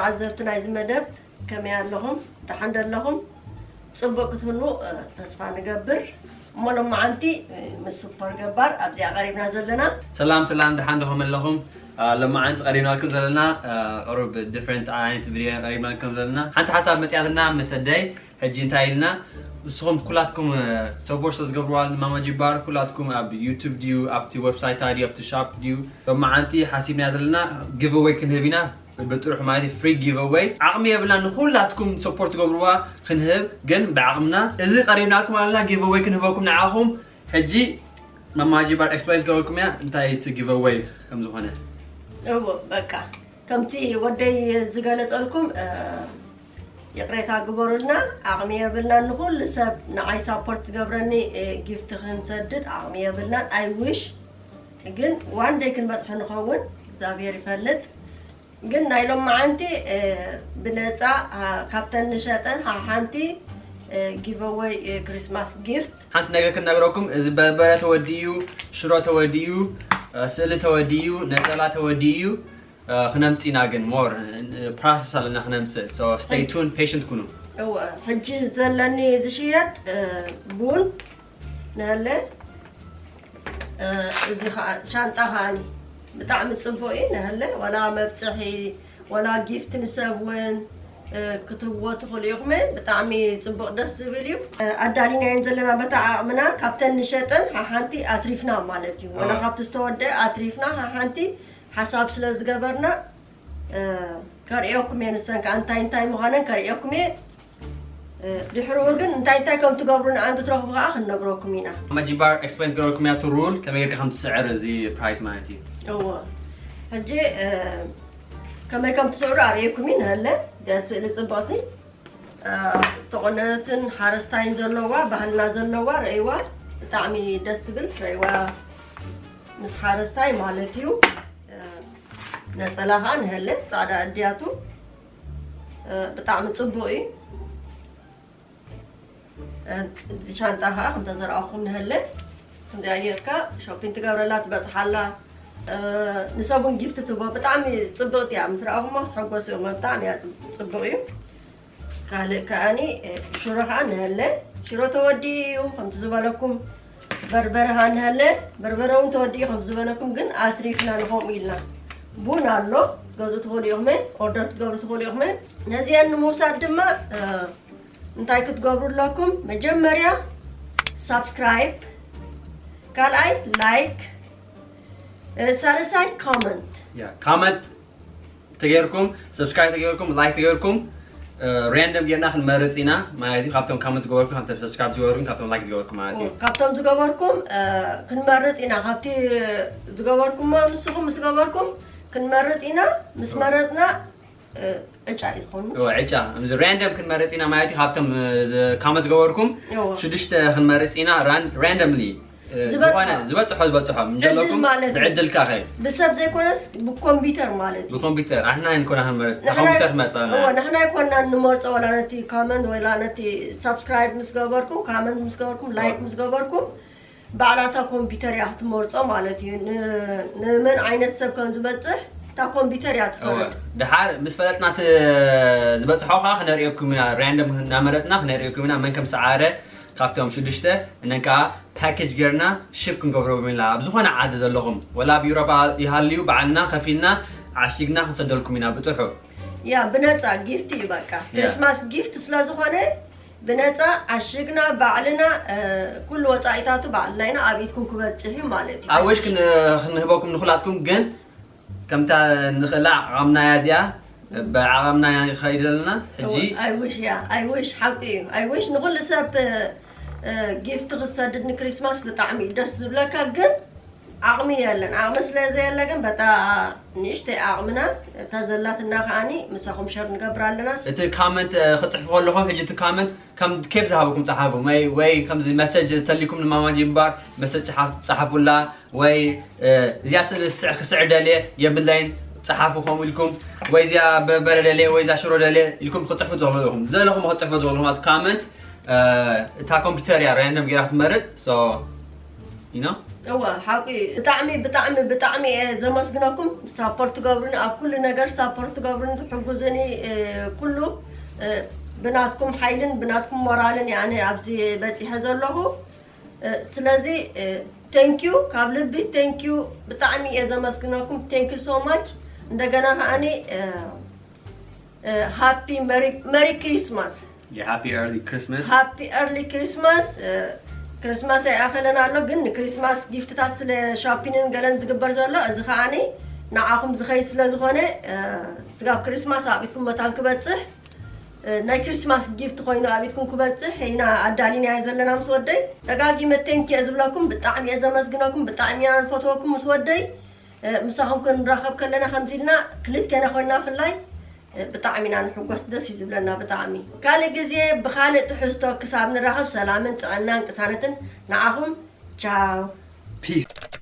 ተዓዘብቲ ናይዚ መደብ ከመይ ኣለኹም? ደሓን ዶ ኣለኹም? ጽቡቕ ክትህሉ ተስፋ ንገብር። እሞ ሎማዓንቲ ምስ ሱፐር ገባር ኣብዚኣ ቀሪብና ዘለና። ሰላም ሰላም፣ ደሓን ዶ ከመይ ኣለኹም? ሎማዓንቲ ቀሪብናልኩም ዘለና ቁሩብ ዲፍረንት ዓይነት ቪድዮ ቀሪብናልኩም ዘለና። ሓንቲ ሓሳብ መጽያትና ምስ ኣደይ ሕጂ እንታይ ኢልና፣ ንስኹም ኩላትኩም ሰፖርት ስለ ዝገብርዋ ንማማ ጂባር፣ ኩላትኩም ኣብ ዩቱብ ድዩ ኣብቲ ዌብሳይታ ድዩ ኣብቲ ሻፕ ድዩ፣ ሎማዓንቲ ሓሲብና ዘለና ጊቭ ኣወይ ክንህብ ኢና። ብጥሩሕ ማለት ፍሪ ጊቭ ኣወይ ዓቕሚ የብልና ንኩላትኩም ሰፖርት ትገብርዋ ክንህብ፣ ግን ብዓቕምና እዚ ቀሪብናልኩም ኣለና ጊቭ ኣወይ ክንህበኩም ንዓኹም። ሕጂ ማማ ጂባር ኤክስፕሌን ትገብርኩም እያ እንታይ እቲ ጊቭ ኣወይ ከም ዝኾነ። እዎ በቃ ከምቲ ወደይ ዝገለጸልኩም ይቕሬታ ግበሩልና። ዓቕሚ የብልና ንኹሉ ሰብ ንዓይ ሳፖርት ዝገብረኒ ጊፍት ክንሰድድ ዓቕሚ የብልናን። ኣይ ዊሽ ግን ዋን ደይ ክንበጽሖ ንኸውን እግዚኣብሔር ይፈልጥ። ግን ናይ ሎማዓንቲ ብነፃ ካብተን ንሸጠን ሓንቲ ጊቨወይ ክሪስማስ ጊፍት። ሓንቲ ነገር ክነግረኩም፣ እዚ በርበረ ተወዲኡ፣ ሽሮ ተወዲኡ፣ ስእሊ ተወዲኡ፣ ነፀላ ተወዲኡ፣ ክነምፅእ ኢና። ግን ሞር ፕሮሰስ ኣለና ክነምፅእ። ስቴይ ቱን፣ ፔሽንት ኩኑ። እወ፣ ሕጂ ዘለኒ ዝሽየጥ ቡን፣ ነለ እዚ ሻንጣ ከዓኒ ብጣዕሚ ፅቡቅ እዩ። ነለ ዋላ መብፅሒ ዋላ ጊፍት ንሰብ እውን ክትህብዎ ትኽእሉ ኢኹም። ብጣዕሚ ፅቡቅ ደስ ዝብል እዩ። ኣዳሊናየን ዘለና በታ ዓቕምና ካብተን ንሸጠን ሓንቲ ኣትሪፍና ማለት እዩ። ዋላ ካብቲ ዝተወደአ ኣትሪፍና ሓንቲ ሓሳብ ስለ ዝገበርና ከርእየኩም እየ። ንሰን ከዓ እንታይ እንታይ ምዃነን ከርእየኩም እየ። ድሕሪኡ ግን እንታይ እንታይ ከም ትገብሩ ንኣን ክትረኽቡ ከዓ ክንነግረኩም ኢና። መጂባር ኤክስፕሌን ትገብረኩም እያ እቲ ሩል ከመይ ጌርካ ከም ትስዕር እዚ ፕራይስ ማለት እዩ። እዎ ሕጂ ከመይ ከም ትስዕሩ ኣርእየኩም እዩ። ንህለ ስእሊ ፅብቕቲ ተቆነነትን ሓረስታይን ዘለዋ ባህልና ዘለዋ ረእይዋ ብጣዕሚ ደስ ትብል ረእይዋ ምስ ሓረስታይ ማለት እዩ። ነፀላ ከዓ ንህለ ፃዕዳ እድያቱ ብጣዕሚ ፅቡቅ እዩ። ሻንጣ ከዓ ከምተ ዘርኣኹም ንህለ ከምዚኣ ጌርካ ሾፒን ትገብረላ ትበፅሓላ። ንሰቡን ጊፍት ትቦ ብጣዕሚ ፅብቅቲ እያ። ምስ ረኣኹማ ክትሐጎስ እዮም። ብጣዕሚ እያ ፅቡቅ እዩ። ካልእ ከዓኒ ሽሮ ከዓ ንህለ ሽሮ ተወዲኡ እዩ ከምቲ ዝበለኩም በርበረ ሃንሃለ በርበረ እውን ተወዲኡ ከም ዝበለኩም ግን ኣትሪፍና ንኸምኡ ኢልና ቡን ኣሎ ገዝኡ ትኽእሉ ኢኹም ኦርደር ክትገብሩ ትኽእሉ ኢኹም። ነዚአን ንምውሳድ ድማ እንታይ ክትገብሩ ኣለኩም? መጀመርያ ሳብስክራይብ፣ ካልኣይ ላይክ፣ ሳልሳይ ኮመንት። ኮመንት ተገይርኩም ሰብስክራይብ ተገይርኩም ላይክ ተገይርኩም ራንደም ጌርና ክንመርፅ ኢና ማለት እዩ። ካብቶም ካመንት ዝገበርኩም ካብቶም ሰብስክራይብ ዝገበርኩም ካብቶም ላይክ ዝገበርኩም ማለት እዩ። ካብቶም ዝገበርኩም ክንመርፅ ኢና። ካብቲ ዝገበርኩሞ ንስኹም ምስ ገበርኩም ክንመርፅ ኢና። ምስ መረፅና ዕጫ እዩ ዝኾኑ። ዕጫ እዚ ራንደም ክንመርፅ ኢና ማለት እዩ። ካብቶም ካመንት ዝገበርኩም ሽዱሽተ ክንመርፅ ኢና ራንደምሊ። ዝበፅሖ ዝበፅሖ ዝበፅሖ ምጀለኩም ማለት እዩ። ብዕድልካ ከ ብሰብ ዘይኮነስ ብኮምፒውተር ማለት እዩ። ብኮምፒውተር ኣሕና ኣይንኮና ክንመርፅ ንሕና ኮምፒውተር ትመፅኣና። እወ ንሕና ኣይኮና እንመርፆ ወላ ነቲ ካመንት ወላ ነቲ ሳብስክራይብ ምስ ገበርኩም ካመንት ምስ ገበርኩም ላይክ ምስ ገበርኩም ባዕላታ ኮምፒውተር እያ ክትመርፆ ማለት እዩ። ን- ንመን ዓይነት ሰብ ከም ዝበፅሕ እታ ኮምፒውተር እያ ትፈርድ። ድሓር ምስ ፈለጥና እቲ ዝበፅሖ ከዓ ክነርእየኩም ኢና። ራንደም እናመረፅና ክነርእየኩም ኢና መን ከም ሰዓረ። ካብቶም ሽዱሽተ እነን ከዓ ፓኬጅ ጌርና ሽፕ ክንገብረኩም ኢና ኣብ ዝኾነ ዓዲ ዘለኹም ወላ ኣብ ዩሮፓ ይሃልዩ ባዕልና ከፊልና ዓሽግና ክንሰደልኩም ኢና ብጥርሑ። ያ ብነፃ ጊፍት እዩ በቃ ክሪስማስ ጊፍት ስለዝኾነ ብነፃ ዓሽግና ባዕልና ኩሉ ወፃኢታቱ ባዕልና ኢና ኣብ ኢድኩም ክበፅሕ እዩ ማለት እዩ። ኣወሽ ክንህበኩም ንኩላትኩም ግን ከምታ ንኽእላ ዓቕምና እያ እዚኣ ብዓቕምና ኢና ንኸይድ ዘለና ሕጂ። ኣይውሽ እያ ኣይውሽ ሓቂ እዩ ኣይውሽ ንኹሉ ሰብ ጊፍት ክትሰድድ ንክሪስማስ ብጣዕሚ እዩ ደስ ዝብለካ ግን ዓቕሚ የለን ዓቕሚ ስለ ዘየለ ግን በታ ንእሽተይ ዓቕምና እታ ዘላትና ከዓኒ ምሳኹም ሸር ንገብር ኣለና። እቲ ካመንት ክፅሕፉ ከለኹም ሕጂ እቲ ካመንት ከም ኬፍ ዝሃበኩም ፀሓፉ ወይ ወይ ከምዚ መሰጅ ተሊኩም ንማማ ጂምባር መሰጅ ፀሓፉላ ወይ እዚኣ ስእሊ ክስዕ ደልየ የብለይን ፀሓፉ ከምኡ ኢልኩም ወይ እዚኣ በርበረ ደልየ ወይ እዛ ሽሮ ደልየ ኢልኩም ክፅሕፉ ትኽእሉ ኢኹም። ዘለኹም ክፅሕፉ ትኽእሉ ኢኹም ኣብቲ ካመንት እታ ኮምፒውተር እያ ራንደም ጌራ ክትመርፅ። you know? እወ ሓቂ እዩ። ብጣዕሚ ብጣዕሚ ብጣዕሚ እየ ዘመስግነኩም። ሳፖርት ትገብሩኒ፣ ኣብ ኩሉ ነገር ሳፖርት ትገብሩኒ፣ ትሕጉዙኒ፣ ኩሉ ብናትኩም ሓይልን ብናትኩም ሞራልን እየ ኣነ ኣብዚ በፂሐ ዘለኹ። ስለዚ thank you፣ ካብ ልቢ thank you፣ ብጣዕሚ እየ ዘመስግነኩም። Thank you so much። እንደገና ከዓኒ ሃፒ መሪ ክሪስማስ። Yeah, happy early Christmas. Happy early Christmas። ክሪስማስ ኣይኣኸለን ኣሎ፣ ግን ንክሪስማስ ጊፍትታት ስለ ሻፒንን ገለን ዝግበር ዘሎ፣ እዚ ከዓኒ ንዓኹም ዝኸይድ ስለ ዝኾነ ስጋብ ክሪስማስ ኣብ ኢድኩም መታን ክበፅሕ ናይ ክሪስማስ ጊፍት ኮይኑ ኣብ ኢድኩም ክበፅሕ ኢና ኣዳሊናዮ ዘለና ምስ ወደይ። ደጋጊመ thank you እየ ዝብለኩም። ብጣዕሚ እየ ዘመስግነኩም። ብጣዕሚ ኢና ንፈትወኩም ምስ ወደይ። ምሳኹም ክንራኸብ ከለና ከምዚ ኢልና ክልቴና ኮይና ፍላይ ብጣዕሚ ኢና ንሕጎስ። ደስ እዩ ዝብለና ብጣዕሚ። ካልእ ግዜ ብኻልእ ትሕዝቶ ክሳብ ንራኸብ ሰላምን ጥዕናን ቅሳነትን ንዓኹም። ቻው። Peace.